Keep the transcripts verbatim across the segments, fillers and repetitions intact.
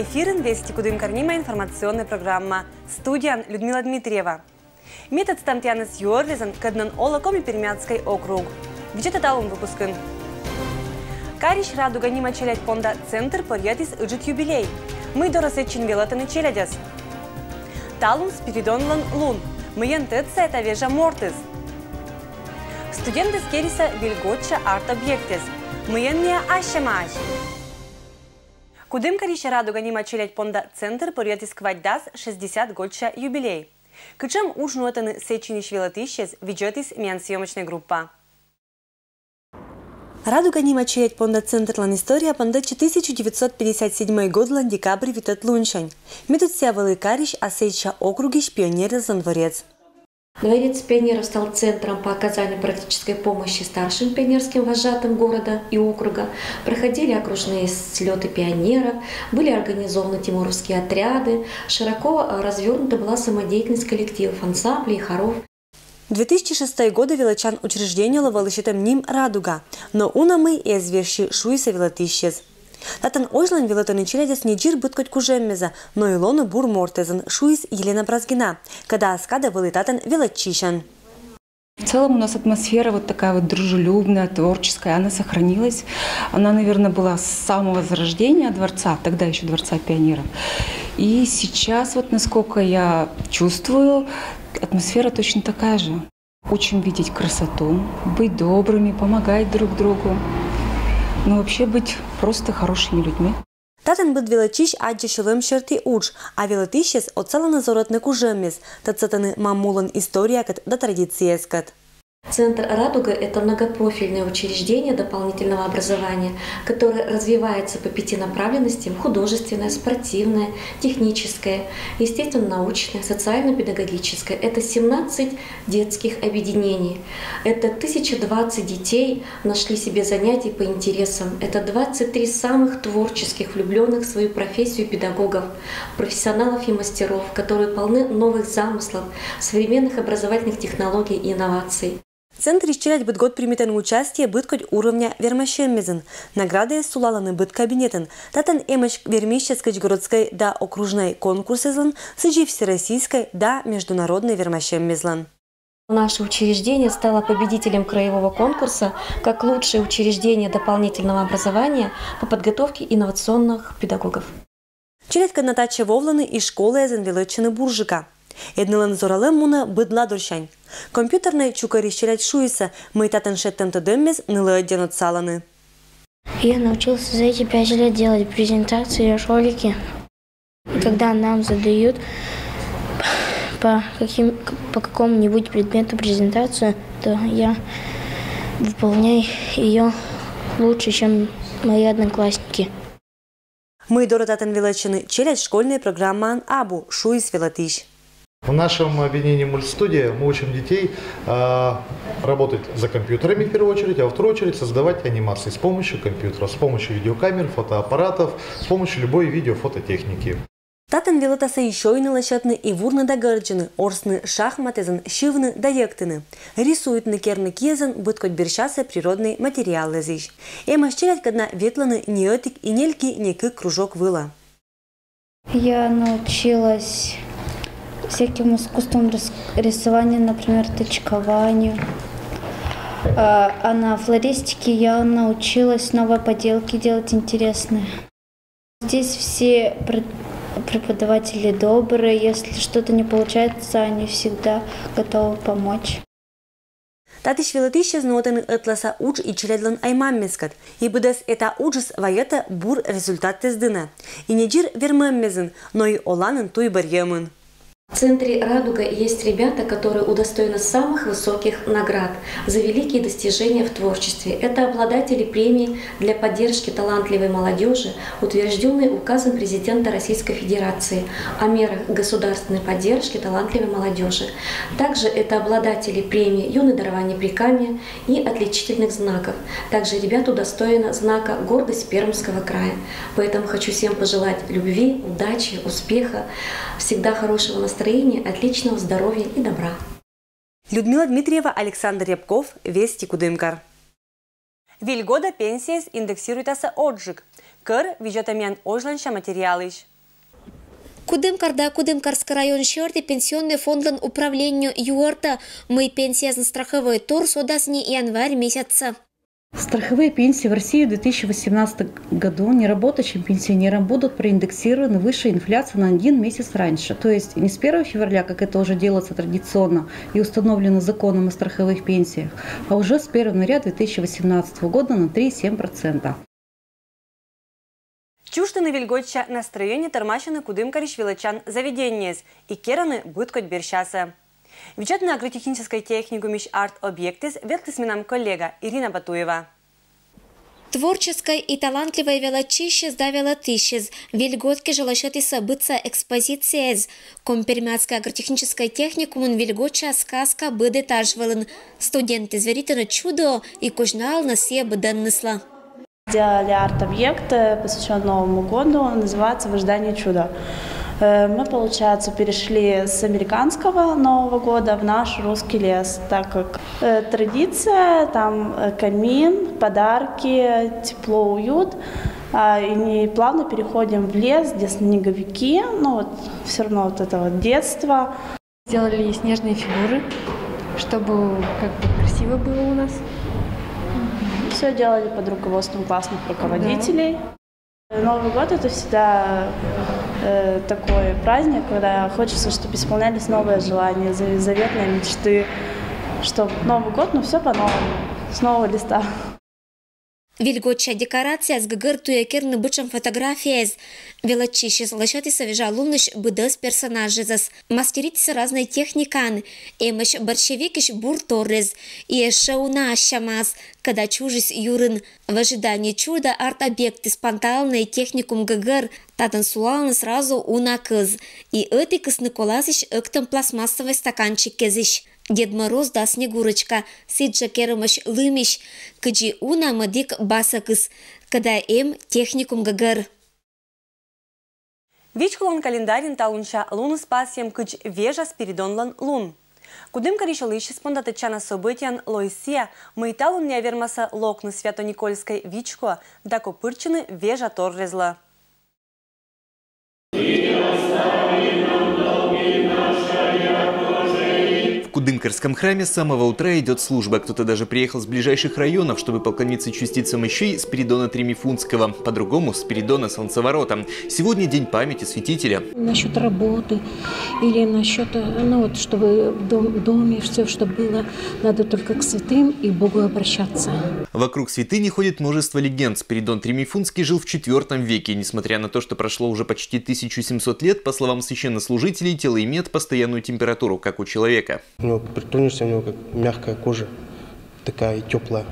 Эфирын «Вести Кудымкар» нима информационная программа. Студияын Людмила Дмитриева. Ме тӧдстам тіянӧс юӧрлизӧн, кӧд нин олӧ Коми-Пермяцкӧй округ. Видзӧдӧй талун выпускын. Карысь «Радуга» нима челядь понда центр пӧръятіс ыджыд юбилей. Мый дорӧ сэтчин велӧдтӧны челядьӧс? Талун Спиридонлӧн лун. Мыйӧн тӧдса эта вежа мортыс? Студентъяс керисӧ выль годся арт-объектъяс. Мыйӧн найӧ ассьӧмаӧсь? Кудымкарысь «Радуга» нима челядь понда центр пӧръятіс кватьдас шестьдесят годся юбилей. Кутшӧм удж нуӧдӧны сэтчинысь велӧдысьяс, видзӧдіс миян съёмочнӧй группа. «Радуга» нима челядь понда центрлӧн история пондӧдчис тысяча девятьсот пятьдесят седьмӧй годлӧн декабрь витӧд лунсянь. Медводдза вӧлі карысь, а сэсся округысь пионеръяслӧн дворец. Дворец пионеров стал центром по оказанию практической помощи старшим пионерским вожатым города и округа. Проходили окружные слёты пионеров, были организованы тимуровские отряды, широко, э, развёрнута была самодеятельность коллективов, ансамблей и хоров. Две тысячи шестӧй годӧ велӧдчан учреждениелы вӧлі сетӧм ним «Радуга», но уна мый эз вежсьы, шуисӧ велӧдысьяс. Татӧн озьлань велӧдтӧны челядьӧс не дзир быд кодь кужӧммеза, но и лоны бур мортӧзӧн, шуис Елена Бразгина, кӧда ас кадӧ вӧлі татӧн велӧдчысьӧн. В целом у нас атмосфера вот такая вот дружелюбная, творческая, она сохранилась. Она, наверное, была с самого зарождения дворца, тогда ещё Дворца пионеров. И сейчас вот, насколько я чувствую, атмосфера точно такая же. Учим видеть красоту, быть добрыми, помогать друг другу. Ну, вообще быть просто хорошими людьми. Татӧн быд велӧдчысь аддзӧ сьӧлӧм серти удж, а велӧдысьяс отсалӧны зорӧтны кужӧммес, тӧдсӧдӧны маммулӧн историяскӧд да традицияскӧд. Центр «Радуга» — это многопрофильное учреждение дополнительного образования, которое развивается по пяти направленностям: художественное, спортивное, техническое, естественно-научное, социально-педагогическое. Это семнадцать детских объединений. Это тысяча двадцать детей нашли себе занятия по интересам. Это двадцать три самых творческих, влюблённых в свою профессию педагогов, профессионалов и мастеров, которые полны новых замыслов, современных образовательных технологий и инноваций. Центрысь челядь быд год примитӧны участие быд кодь уровня вермасьӧммезын. Наградаяс сулалӧны быд кабинетын. Татӧн эмӧсь вермисьяс кыдз городскӧй да окружнӧй конкурсъяслӧн, сідзи всероссийскӧй да международнӧй вермасьӧммезлӧн. Наше учреждение стало победителем краевого конкурса как лучшее учреждение дополнительного образования по подготовке инновационных педагогов. Челядькӧд на татчӧ вӧвлӧны и школаясын велӧдчӧны бурджыка. Ӧд нылӧн зоралӧм мунӧ быд ладорсянь. Компьютернӧй чукӧрысь челядь шуисӧ, мый татӧн шедьтӧм тӧдӧммес нылӧ ӧддьӧн отсалӧны. Я научился за эти пять лет делать презентации, ролики. Когда нам задают по каким, по какому-нибудь предмету презентацию, то я выполняю ее лучше, чем мои одноклассники. Мый дорӧ татӧн велӧдчӧны челядь школьнӧй программаын абу, шуис велӧдысь. В нашем объединении «Мультстудия» мы учим детей, а, работать за компьютерами в первую очередь, а во вторую очередь создавать анимации с помощью компьютера, с помощью видеокамер, фотоаппаратов, с помощью любой видеофототехники. Татӧн велӧдасӧ ещё и нылӧ сетны и вурны да гӧрдзыны, орсны шахматъясӧн, сьывны да йӧктыны, рисуйтны керны киӧсӧн быд кодь берсясӧ природнӧй материалъясысь. Эмӧсь челядькӧд на ветлӧны не ӧтик и нельки, не кык кружок вылӧ. Я научилась всяким искусствам рис-, рисования, например, точкованию. А, а на флористике я научилась новые поделки делать интересные. Здесь все пре-, преподаватели добрые, если что-то не получается, они всегда готовы помочь. Татысь велӧдысьяс нуӧдӧны ӧтласа удж и челядьлӧн аймаммескӧд. И быдӧс эта уджыс вайӧтӧ бур результатъяс дінӧ. И не дзир вермӧммезын, но и оланін туй бӧрйӧмын. В центре «Радуга» есть ребята, которые удостоены самых высоких наград за великие достижения в творчестве. Это обладатели премии для поддержки талантливой молодежи, утверждённой указом президента Российской Федерации о мерах государственной поддержки талантливой молодежи. Также это обладатели премии «Юное дарование Прикамья» и отличительных знаков. Также ребята удостоены знака «Гордость Пермского края». Поэтому хочу всем пожелать любви, удачи, успеха, всегда хорошего настроения, отличного здоровья и добра. Людмила Дмитриева, Александр Рябков, «Вести Кудымкар». Выль годӧ пенсияяс индексируйтасӧ ӧтджык. Кӧр видзӧтӧмъян озьланься материалысь. Кудымкар да Кудымкарский район сьӧрті Пенсионный фондлӧн управлениеӧн юӧртӧ, мый пенсияяслӧн страховӧй тор содас ни январь месяцсӧ. Страховые пенсии в России в две тысячи восемнадцатом году неработающим пенсионерам будут проиндексированы выше инфляции на один месяц раньше. То есть не с первого февраля, как это уже делается традиционно и установлено законом о страховых пенсиях, а уже с первого января две тысячи восемнадцатого года на три и семь процента. Чужтыны вельготча настроение тӧрмасьӧны Кудымкарысь велӧдчан заведениеяс и керӧны быдкодь берсясӧ. Видзӧдны агротехническӧй техникумысь арт-объектсӧ ветліс менам коллега Ирина Батуева. Творческӧй и талантливӧй велӧдчысьыс да велӧдысьыс вельгот кежлӧ сетісӧ быдса экспозицияяс. Коми-Пермяцкӧй агротехническӧй техникумын вельготча сказка быд этаж вылын. Студентъяс веритӧны чудӧӧ и козьналӧны сійӧ быдӧнныслы. Сделали арт-объект, э, посвящённый Новому году, он называется «В ожидании чуда». Э, мы, получается, перешли с американского Нового года в наш русский лес, так как, э, традиция, там, э, камин, подарки, тепло, уют, а, и не плавно переходим в лес, где снеговики, ну вот, всё равно вот это вот детство. Сделали снежные фигуры, чтобы как бы красиво было у нас. Всё делали под руководством классных руководителей. Да. Новый год — это всегда, э, такой праздник, когда хочется, чтобы исполнялись новые желания, за-, заветные мечты, чтоб Новый год, ну, всё по-новому, с нового листа. Вельготча декорацияяс, гӧгӧр туйӧ керны быдсяма фотографияяс. Велӧдчысьыс лӧсьӧдісӧ вежалунлысь быдӧс персонажъясӧс. Мастеритісӧ разнӧй техникаӧн. Эмӧсь борщевикысь бур торъяс. И ещӧ уна ассямас, кӧда чужис юрын. «В ожидании чуда» арт-объектыс панталӧны техникум гӧгӧр. Татӧн сулалӧны сразу уна кыз. И ӧтикыс коласьӧсь ӧктӧм пластмассовӧй стаканчикъясысь. Дед Мороз да Снегурочка, сідзжӧ керӧмӧсь лымысь, кыдзи уна мӧдік басӧкыс, кӧда эм техникум гӧгӧр. Вичколӧн календарын талунся луныс пасйӧм кыдз вежа Спиридонлӧн лун. Кудымкарысь олысьыс понда тӧдчана событиеӧн лои сійӧ, мый талунъя вермасӧ локны Свято-Никольскӧй вичкоӧ да копыртчыны вежа торъяслы. В Кудымкарском храме с самого утра идёт служба. Кто-то даже приехал с ближайших районов, чтобы поклониться частицам мощей Спиридона Тримифунтского, по-другому — Спиридона Солнцеворота. Сегодня день памяти святителя. Насчёт работы или насчёт, э, ну вот, чтобы в дом-, в доме всё, чтобы было, надо только к святым и Богу обращаться. Вокруг святыни ходит множество легенд. Спиридон Тримифунтский жил в четвёртом веке. Несмотря на то, что прошло уже почти тысячу семьсот лет, по словам священнослужителей, тело имеет постоянную температуру, как у человека. У него, притронешься, у него как мягкая кожа, такая тёплая.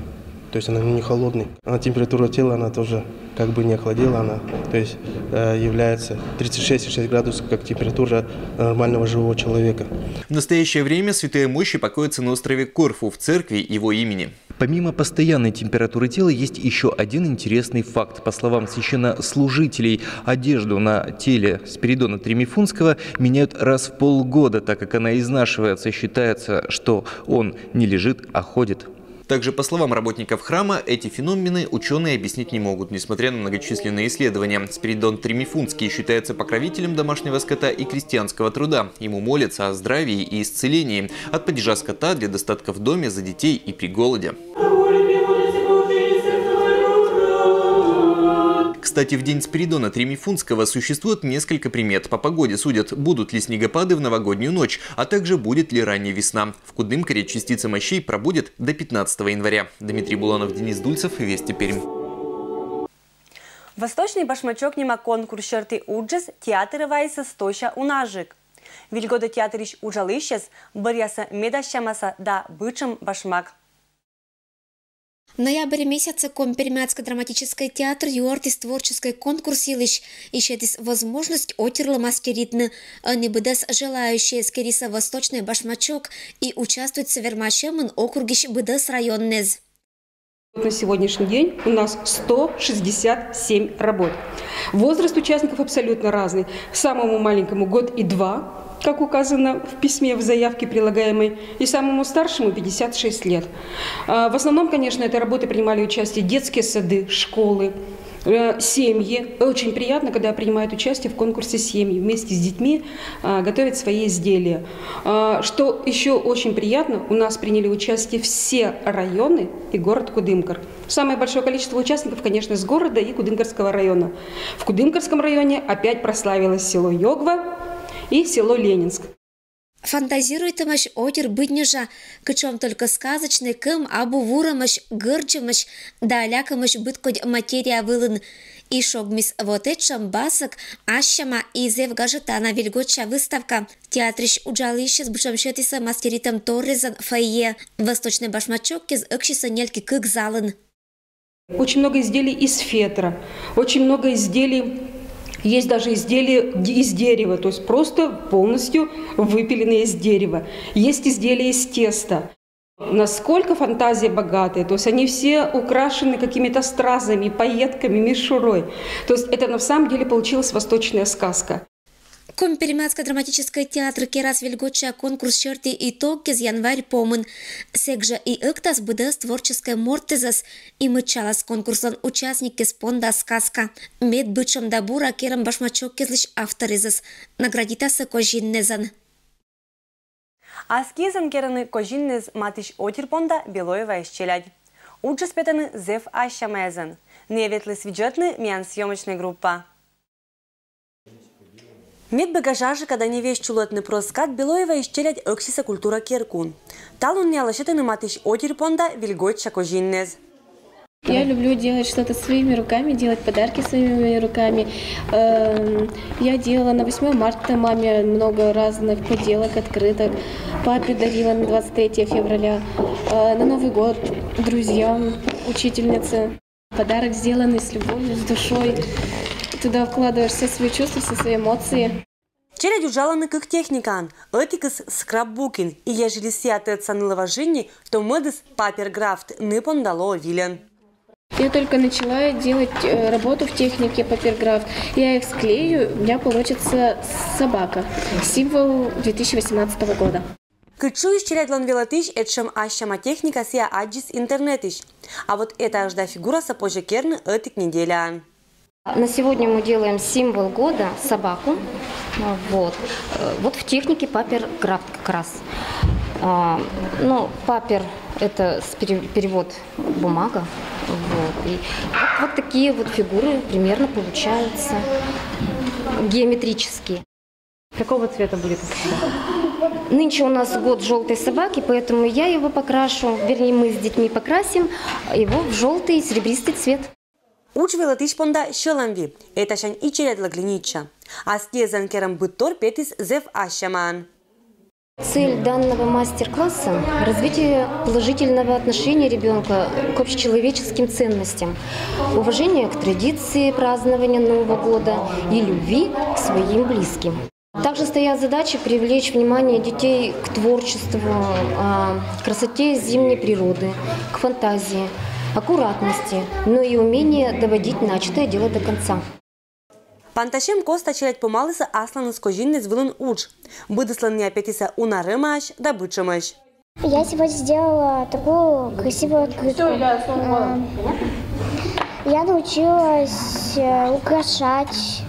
То есть она не холодная. А температура тела, она тоже как бы не охладела, она, то есть, э, является тридцать шесть и шесть градусов, как температура нормального живого человека. В настоящее время святые мощи покоятся на острове Корфу в церкви его имени. Помимо постоянной температуры тела, есть ещё один интересный факт. По словам священнослужителей, одежду на теле Спиридона Тримифунтского меняют раз в полгода, так как она изнашивается. Считается, что он не лежит, а ходит. Также, по словам работников храма, эти феномены учёные объяснить не могут, несмотря на многочисленные исследования. Спиридон Тримифунтский считается покровителем домашнего скота и крестьянского труда. Ему молятся о здравии и исцелении. От падежа скота для достатка в доме, за детей и при голоде. Кстати, в день Спиридона Тримифунтского существует несколько примет. По погоде судят, будут ли снегопады в новогоднюю ночь, а также будет ли ранняя весна. В Кудымкаре частица мощей пробудет до пятнадцатого января. Дмитрий Буланов, Денис Дульцев, Вести Пермь. «Восточный башмачок» нима конкурс сьӧрті уджыс театрӧ вайисас тӧдса уна жӧ. Выль годӧ театрысь уджалысьяс бӧръясӧ медасьсямасӧ да бытшӧм башмак. Ноябрь месяцын Коми-Пермяцкӧй драматическӧй театр юӧртіс творческӧй конкурс йылысь и сетіс возможность отирлы мастеритны. Ӧні быдӧс желающӧйяс керисӧ «Восточный башмачок» и участвуйтчисӧ вермасьӧмын округысь быдӧс районнас. На сегодняшний день у нас сто шестьдесят семь работ. Возраст участников абсолютно разный. Самому маленькому год и два, как указано в письме, в заявке прилагаемой, и самому старшему пятьдесят шесть лет. А, в основном, конечно, это работы принимали участие детские сады, школы, Э, Семьи. Очень приятно, когда принимают участие в конкурсе семьи. Вместе с детьми а, готовят свои изделия. А, Что еще очень приятно, у нас приняли участие все районы и город Кудымкар. Самое большое количество участников, конечно, с города и Кудымкарского района. В Кудымкарском районе опять прославилось село Йогва и село Ленинск. Фантазируйтӧмысь отир быдньӧжа, кытшӧм только сказочнӧй кӧм абу вурӧмӧсь, гӧрдзӧмӧсь да лякӧмӧсь быдкодь материя вылын. И шогмис вот этшӧм басӧк «Ассяма и зэв гажӧтана» вельгоча выставка. Театрысь уджалысьӧс бытшӧм сетісӧ мастеритӧмторйӧзан фойе. Восточнӧй башмаччӧгкез ӧксисӧ ньӧльки кык залын. Очень много изделий из фетра, очень много изделий, есть даже изделия из дерева, то есть просто полностью выпиленные из дерева. Есть изделия из теста. Насколько фантазия богатая, то есть они все украшены какими-то стразами, пайетками, мишурой. То есть это на самом деле получилась восточная сказка. Коми-Пермяцкӧй драматическӧй театр керас вельгоча конкурс сьӧрті итогкез январь помын. Сэк жӧ и ӧктас быдӧс творческӧй мортӧзӧс, и мыччалас конкурслӧн участниккез понда сказка. Мед бытшӧм да бура керӧм башмаччӧгкезлысь авторъясӧс наградитасӧ козиннезӧн. Аскизӧн керӧны козиннез матысь отир понда Белоеваысь челядь. Уджыс петӧны зэв ассямаясӧн. Найӧ ветліс видзӧдны миян съёмочнӧй группа. Медбӧгӧ жажыка да невесть чулӧтны проскад Белоеваысь челядь ӧксисӧ культура керкаын. Талун найӧ лӧсьӧдӧны матысь отир понда вельгоча козиннез. Я люблю делать что-то своими руками, делать подарки своими руками. Эм, Я делала на восьмое марта маме много разных поделок, открыток. Папе дарила на двадцать третье февраля. Э, На Новый год друзьям, учительнице. Подарок сделанный с любовью, с душой. Туда вкладываешь все свои чувства, все свои эмоции. Челядь уджалӧны кык техникаӧн. Ӧтикыс скрапбукин, и ежели сійӧ тӧдса нылӧвӧ жынни, то мӧдыс паперграфт, ны понда лоӧ вильӧн. Я только начала делать э, работу в технике паперграфт. Я их склею, у меня получится собака. Символ две тысячи восемнадцатого года. Кыдз шуис челядьлӧн велӧдысь, этшӧм ассяма техника сійӧ аддзис интернетысь. А вот этажда фигурасӧ позьӧ керны ӧтик неделяӧн. На сегодня мы делаем символ года, собаку. Вот. Э, Вот в технике паперграфт как раз. А, Ну, папер — это с пере- перевод бумага. Вот. И вот, вот такие вот фигуры примерно получаются геометрические. Какого цвета будет? Нынче у нас год желтой собаки, поэтому я его покрашу, вернее, мы с детьми покрасим его в желтый серебристый цвет. Удж велӧдысь понда сьӧлӧмви, этасянь и челядьлы глинитчӧ. Аскезӧн керӧм быдтор петіс зэв ассямаӧн. Цель данного мастер-класса — развитие положительного отношения ребенка к общечеловеческим ценностям, уважения к традиции празднования Нового года и любви к своим близким. Также стоят задачи привлечь внимание детей к творчеству, а, к красоте зимней природы, к фантазии, аккуратности, но и умение доводить начатое дело до конца. Пантасьӧм костӧ челядь помалісӧ асланыс козиннез вылын удж. Быдыслӧн найӧ петісӧ уна рӧмаӧсь да бытшӧмӧсь. Я сегодня сделала такую красивую открытку. А, Я научилась э, украшать,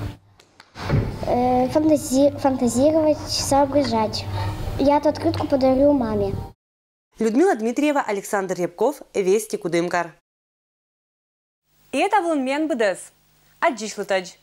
э, фантази- фантазировать, соображать. Я эту открытку подарю маме. Людмила Дмитриева, Александр Рябков, Вести, Кудымкар. И этавлӧн миян быдӧс. Аддзысьлытӧдз.